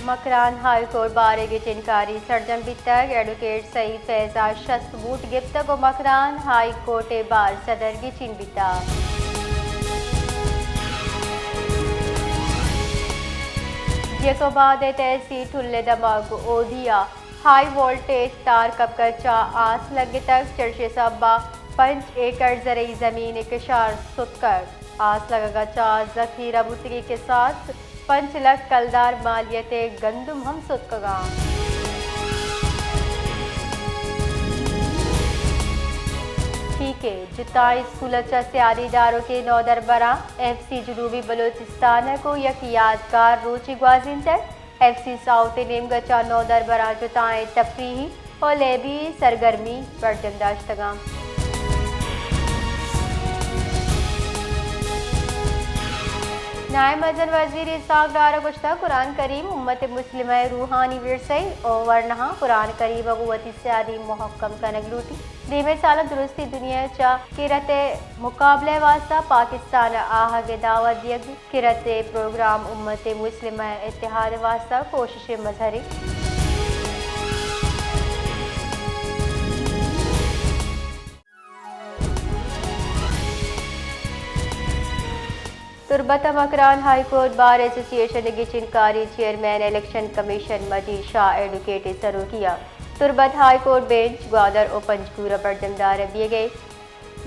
Makran high court bar ءِ گچین کاری سرجم بیتگ، ایڈووکیٹ سعید فیض ءَ شست ووٹ گپتگ ءُ مکران ہائی کورٹ ءِ بار صدر گچین بیتگ۔ جیکب آباد ءِ تحصیل ٹل ءِ دمگ اودھی ءَ ہائی وولٹیج تار کپگ ءَ چہ آس لگتگ، چرشی سبب ءَ پنچ ایکڑ زرعی زمین ءِ کشار ستکگ۔ آس لگگ ءَ چہ ذخیرہ بوتگیں کساس پنچ لکھ کلدار مالیت ءِ گندم ہم ستکگ اَنت۔ ٹھیک ءَ جتائیں اسکول ءَ چہ سیادی داروکیں نودربراں ایف سی جنوبی بلوچستان ءَ گوں یک یادگار روچے گوازینتگ۔ ایف سی ساؤتھ ءِ نیمگ ءَ چہ نودربراں جتائیں تفریحی ءُ لیبی سرگرمی برجم داشتگ اَنت۔ نائب مزن وزیر اسحاق ڈار ءَ گوشتگ، قرآن کریم امت مسلمہ ءِ روحانی ورثہ ءُ ورناہاں قرآن کریم ءَ گوں وتی سیادی مہکم کنگ لوٹیت۔ دیمے سال ءَ درستیں دنیا ءَ چہ کرت ءِ مقابلہ ءِ واستہ پاکستان ءَ آہگ ءِ دعوت دیگ بیت۔ کرت ءِ پروگرام امت مسلمہ ءِ اتحاد ءِ واستہ کوشش ءِ مظہرے۔ تربت ءَ مکران ہائی کورٹ بار ایسوسی ایشن ءِ گچین کاری چیئرمین الیکشن کمیشن مجید شاہ ایڈووکیٹ ءِ سروکی ءَ تربت ہائی کورٹ بینچ گوادر ءُ پنجگور ءَ برجم دارگ بیگ ءَ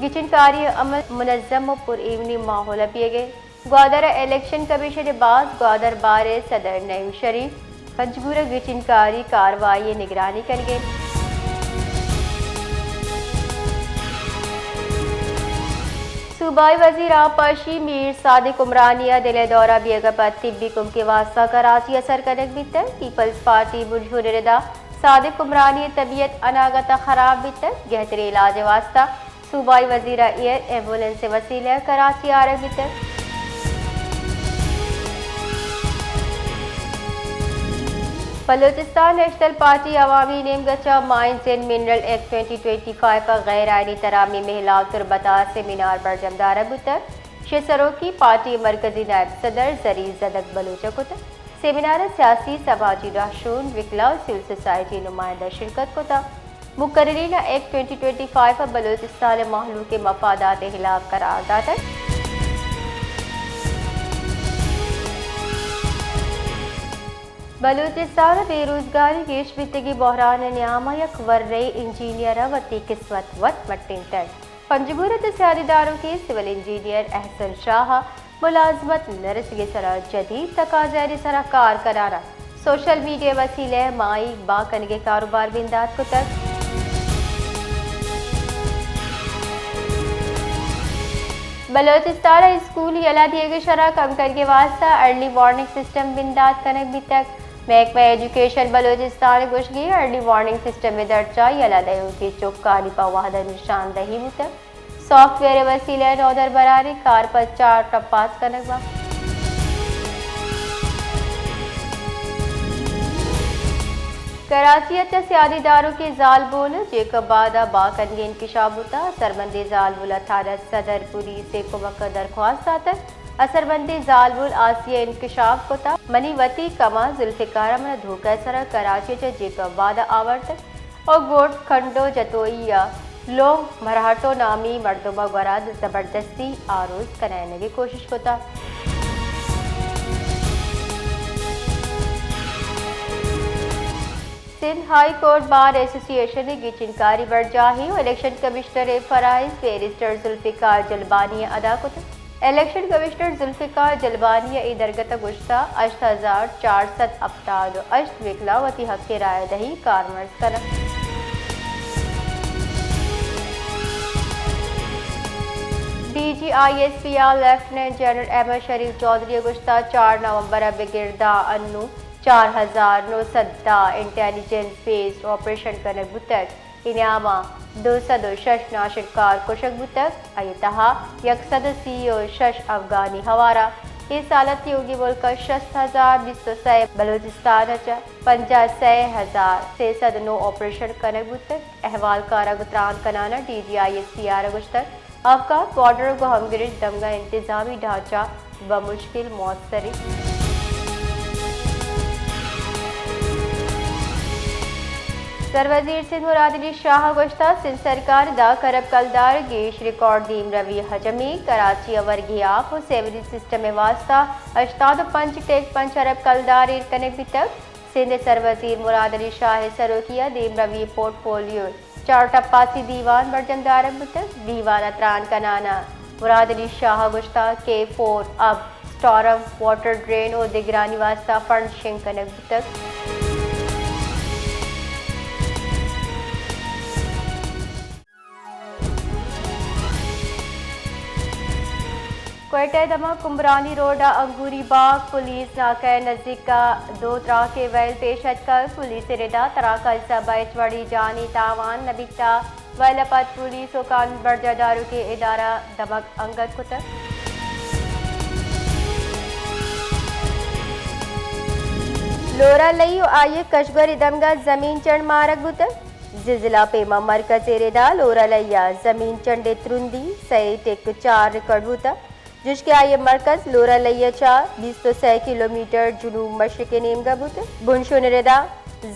گچین کاری ءِ عمل منظم ءُ پر ایمنی ماحول ءَ بیگ ءَ۔ گوادر ءَ الیکشن کمیشن ءِ باز، گوادر بار ءِ صدر نعیم شریف، پنجگور ءَ گچین کاری کاروائی ءِ نگرانی کنگ ءَ۔ صوبائی وزیر آبپاشی میر صادق عمرانی ءَ دل ءِ دورہ بیگ ءَ پد طبی کمک ءِ واستہ کراچی ءَ سر کنگ بیتگ۔ پیپلز پارٹی بنجل ءِ ردا صادق عمرانی ءِ طبیعت اناگت ءَ خراب بیتگ، گہتریں علاج ءِ واستہ صوبائی وزیر ءَ ایئر ایمبولینس ءِ وسیلہ ءَ کراچی آرگ بیتگ۔ بلوچستان نیشنل پارٹی عوامی نیمگ ءَ چہ mines and mineral act twenty twenty five ءَ غیر آئینی ترامیں مہلاب تربت ءَ سیمینار برجم دارگ بوتگ۔ شے سروکی پارٹی ءِ مرکزی نائب صدر زرین زدگ بلوچ ءَ کتگ۔ سیمینار ءَ سیاسی، سماجی رہشون، وکلا ءُ سول سوسائٹی ءِ نمائندہ شرکت کتگ۔ مقررین ءَ ایکٹ ٹوئنٹی ٹوئنٹی فائیو ءَ بلوچستان ءِ مہلوک ءِ مفادات ءِ ہلاپ قرار داتگ۔ بلوچستان ءَ بے روزگاری گیش بیتگیں بحران ءِ نیام ءَ یک ورنائیں انجینئر ءَ وتی قسمت وت مٹینتگ۔ پنجگور ءَ چہ سیادی داروکیں سول انجینئر احسن شاہ ءَ ملازمت نہ رسگ ءِ سرا جدید تقاضایانی سرا کار کنان ءَ سوشل میڈیا ءِ وسیلہ ءَ ماہیگ بہا کنگ ءِ کاروبار بندات کتگ۔ بلوچستان ءَ اسکول یلہ دیگ ءِ شرح کم کنگ ءِ واستہ ارلی وارننگ سسٹم بندات کنگ بیتگ۔ محکمہ ایجوکیشن بلوچستان ءِ گوشگ ءَ ارلی وارننگ سسٹم ءِ درچ ءَ یلہ دئیوکیں چکانی پہ وہد ءَ نشاندہی بوتگ۔ سافٹ ویئر ءِ وسیلہ ءَ نودربرانی کار پہ چار ٹپاس کنگ بنت۔ کراچی ءَ چہ سیادی داروکیں زالبول جیکب آباد ءَ بہا کنگ ءِ انکشاف بوتگ۔ اثرمندیں زالبول ءَ تھانہ صدر پولیس ءِ کمک ءَ درخواست داتگ۔ اثرمندیں زالبول آسیہ ءَ انکشاف کتگ، منی وتی کماش ذوالفقار ءَ من ءَ دھوکہ ءِ سرا کراچی ءَ چہ جیکب آباد ءَ آورتگ ءُ گوٹھ کنڈو جتوئی ءَ لونگ مراہٹو نامی مردم ءِ گورا زبردستی آروس کنائینگ ءِ کوشش کتگ۔ سندھ ہائی کورٹ بار ایسوسی ایشن ءِ گچین کاری برجاہی ءُ الیکشن کمشنر ءِ فرائض بیرسٹر ذوالفقار جلبانی ءَ ادا کتگ۔ الیکشن کمشنر ذوالفقار جلبانی ءَ اے درگت ءَ گوشتگ، ہشت ہزار چار سد ہپتاد ءُ ہشت وکلا وتی حق ءِ رائے دہی کارمرز کنگ۔ D G I S P R lieutenant general Ahmed Sharif Chaudhry ءَ گوشتگ، چار نومبر ءَ بگر داں انوں چار ہزار نو سد دہ انٹیلیجنس بیسڈ آپریشن کنگ بوتگ۔ اے نیام ءَ دو سد ءُ شش ناشرکار کشگ بوتگ، آئی ءِ تہا یک سد ءُ سی ءُ شش افغانی ہوار اَنت۔ اے سال ءَ تیوگیں ملک ءَ شست ہزار بیست ءُ سئے، بلوچستان ءَ چہ پنجاہ ءُ سئے ہزار سے سد ءُ نو آپریشن کنگ بوتگ۔ احوالکاراں گوں تران کنان ءَ D G I S P R ءَ گوشتگ، افغان بارڈر ءَ گوں ہمگرنچ دمگاں انتظامی ڈھانچہ بمشکل موثر اِنت۔ سروزیر سندھ مراد علی شاہ ءَ گوشتگ، سندھ سرکار ءَ دہ کرب کلدار گیش ریکارڈ دیمروی حجم ءَ کراچی ءِ ورگی آپ ءُ سیوریج سسٹم ءِ واستہ ہشتاد ءُ پنچ ٹیک پنچ ارب کلدار ایر کنگ بیتگ۔ سندھ ءِ سروزیر مراد علی شاہ ءِ سروکی ءَ دیمروی پورٹ فولیو ءِ چار ٹپاسی دیوان برجم دارگ بوتگ۔ دیوان ءِ تران کنان ءَ مراد علی شاہ ءَ گوشتگ کہ فور اب، اسٹارم واٹر ڈرین ءُ دگرانی واستہ فنڈ شنگ کنگ بوتگ۔ کوئٹہ ءِ دمگ کمبرانی روڈ ءَ انگوری باگ پولیس ناکہ ءِ نزیک ءَ دو تراک ءِ ویل پیش اتکگ۔ پولیس ءِ ردا تراک ءَ سبب ءَ ہچ وڑیں جانی تاوان نہ بیتگ۔ ویل ءَ پد پولیس ءُ قانون برجاہ داروکیں ادارہ دمگ انگت کتگ۔ لورا لئی ءُ آئی ءِ کشگوری دمگ ءَ زمین چنڈ مارگ بوتگ۔ زلزلہ پیما مرکز ءِ ردا لورا لئی ءَ زمین چنڈ ءِ ترندی سئے ٹک چار ریکارڈ بوتگ۔ جوش کہ آئی ءِ مرکز لورا لئی ءَ چہ بیست ءُ سئے کلومیٹر جنوب مشرق ءِ نیمگ ءَ بوتگ۔ بنشون ءِ ردا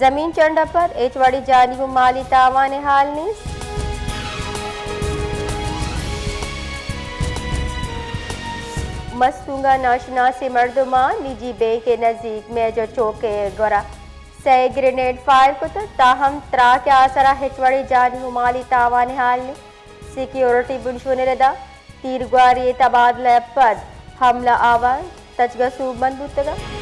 زمین چنڈ ءَ پد ہچ وڑیں جانی ءُ مالی تاوان ءِ حال نیست۔ مستونگ ءَ ناشناسیں مردماں نجی بینک ءِ نزیک میجر چوک ءِ گورا سئے گرینیڈ فائر کتگ، تاہم تراک ءِ آسرا ہچ وڑیں جانی ءُ مالی تاوان ءِ حال نیست۔ سیکیورٹی بنشون ءِ ردا تیرگواری ءِ تبادلہ ءَ پد حملہ آور تچگ ءَ سوبمند بوتگ انت۔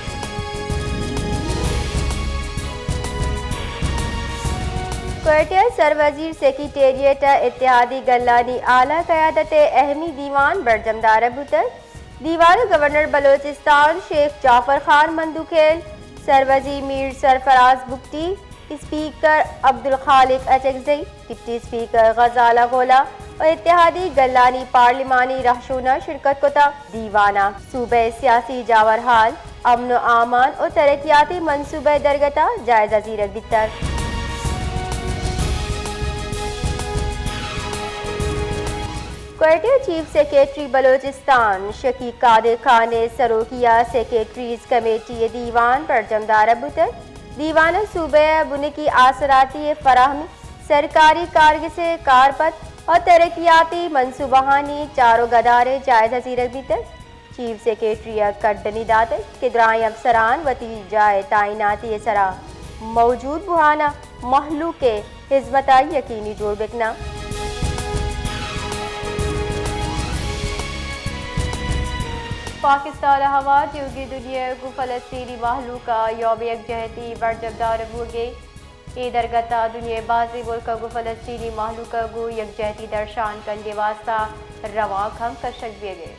کوئٹہ ءَ سروزیر سیکریٹریٹ ءَ اتحادی گلانی اعلی قیادت ءِ اہمی دیوان برجم دارگ بوتگ۔ دیوان ءَ گورنر بلوچستان شیخ جعفر خان مندوخیل، سروزیر میر سرفراز بگٹی، اسپیکر عبدالخالق اچکزئی، ڈپٹی اسپیکر غزالہ غولا ءُ اتحادی گلانی پارلیمانی رہشوناں شرکت کتگ۔ دیوان ءَ صوبہ ءِ سیاسی جاورحال، امن ءُ امان ءُ ترقیاتی منصوبہ ءِ درگت ءَ جائزہ زیرگ بیتگ۔ کوئٹہ ءَ چیف سیکرٹری بلوچستان شکیق قادر خان ءِ سروکی ءَ سیکرٹریز کمیٹی ءِ دیوان برجم دارگ بوتگ۔ دیوان ءَ صوبہ ءِ بنکی آسراتی ءِ فراہمی، سرکاری کارگس ءِ کارپد ءُ ترقیاتی منصوبہانی چار ءُ گدار ءِ جائزہ زیرگ بیتگ۔ چیف سیکرٹری ءَ کڈنی داتگ کہ درائیں افسران وتی جاہ ءِ تعیناتی ءِ سرا موجود بوان ءَ مہلوک ءِ ہزمت ءَ یقینی جوڑ بکناں۔ پاکستان ءَ ہوار دیوگی دنیا ءَ گوں فلسطینی مہلوک ءَ یوم یکجہتی برجم دارگ بوگ ءَ اے درگت ءَ دنیا ءِ بازیں ملک ءَ گوں فلسطینی مہلوک ءَ گوں یکجہتی درشان کنگ ءِ واستہ روانک ہم کشگ بیگ ءَ۔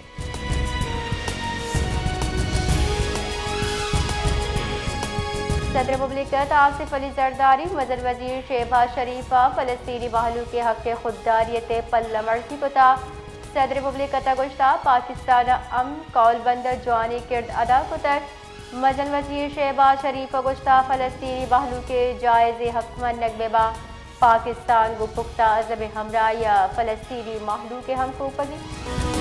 صدر مملکت آصف علی زرداری، مزن وزیر شہباز شریف ءَ فلسطینی مہلوک ءِ حق ءِ خودداریت ءِ پلہ مرزی کتگ۔ صدر مملکت ءَ گوشتگ، پاکستان ءَ امن کہول بند ءَ جوانیں کرد ادا کتگ۔ مزن وزیر شہباز شریف ءَ گوشتگ، فلسطینی مہلوک ءِ جائزیں حق منگ بہ بنت، پاکستان گوں پختہ عزم ءِ ہمراہی ءَ فلسطینی مہلوک ءِ ہمکوپگ انت۔